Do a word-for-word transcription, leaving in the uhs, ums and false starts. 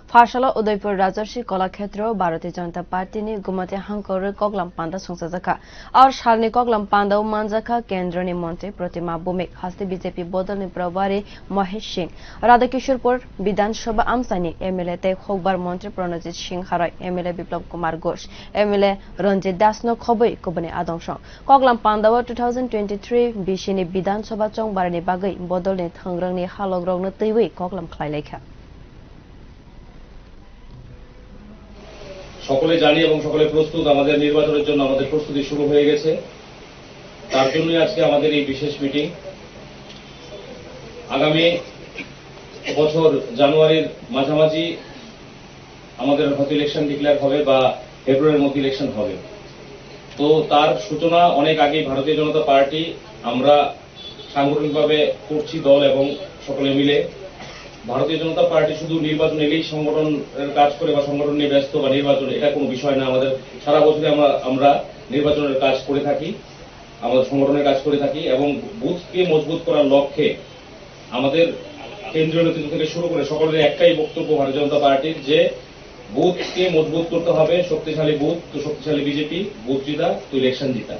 Pharsalo Udaipur Rajarshi Kolakhetro Bharatiya Janata Party ni Gumati Hangkor koklam panda songchajakha. Ar salni koklam panda o manjakha Kendroni Montri Protima Bhumik, haste B J P bodolni Probari Mohesh Singh, Radhakishorpur Bidhan Sabha amchaini M L A tei Hokbar Montri Pranajit Singh Harai, M L A Biplab Kumar Ghosh, M L A Ranjit Das no khobwi kubuni adong song. Koklam panda o two thousand twenty-three B C ni Bidhan Sabha chongbarani bagwi bodolni thangrangni halogrokno twiwi koklam khlailaikha. সকলে জানি এবং সকলে প্রস্তুত, আমাদের নির্বাচনের জন্য আমাদের প্রস্তুতি শুরু হয়ে গেছে। তার জন্যই আজকে আমাদের এই বিশেষ মিটিং। আগামী বছর জানুয়ারির মাঝামাঝি আমাদের হয়তো ইলেকশন ডিক্লেয়ার হবে বা ফেব্রুয়ারির মধ্যে ইলেকশন হবে। তো তার সূচনা অনেক আগেই ভারতীয় জনতা পার্টি, আমরা সাংগঠনিকভাবে করছি দল এবং সকলে মিলে। ভারতীয় জনতা পার্টি শুধু নির্বাচন এলেই সংগঠনের কাজ করে বা সংগঠন নিয়ে ব্যস্ত বা নির্বাচন, এটা কোনো বিষয় না। আমাদের সারা বছরই আমরা আমরা নির্বাচনের কাজ করে থাকি, আমাদের সংগঠনের কাজ করে থাকি এবং বুথকে মজবুত করার লক্ষ্যে আমাদের কেন্দ্রীয় নেতৃত্ব থেকে শুরু করে সকলের একটাই বক্তব্য ভারতীয় জনতা পার্টির যে বুথকে মজবুত করতে হবে, শক্তিশালী বুথ তো শক্তিশালী বিজেপি, বুথ জিতা তো ইলেকশন জিতা।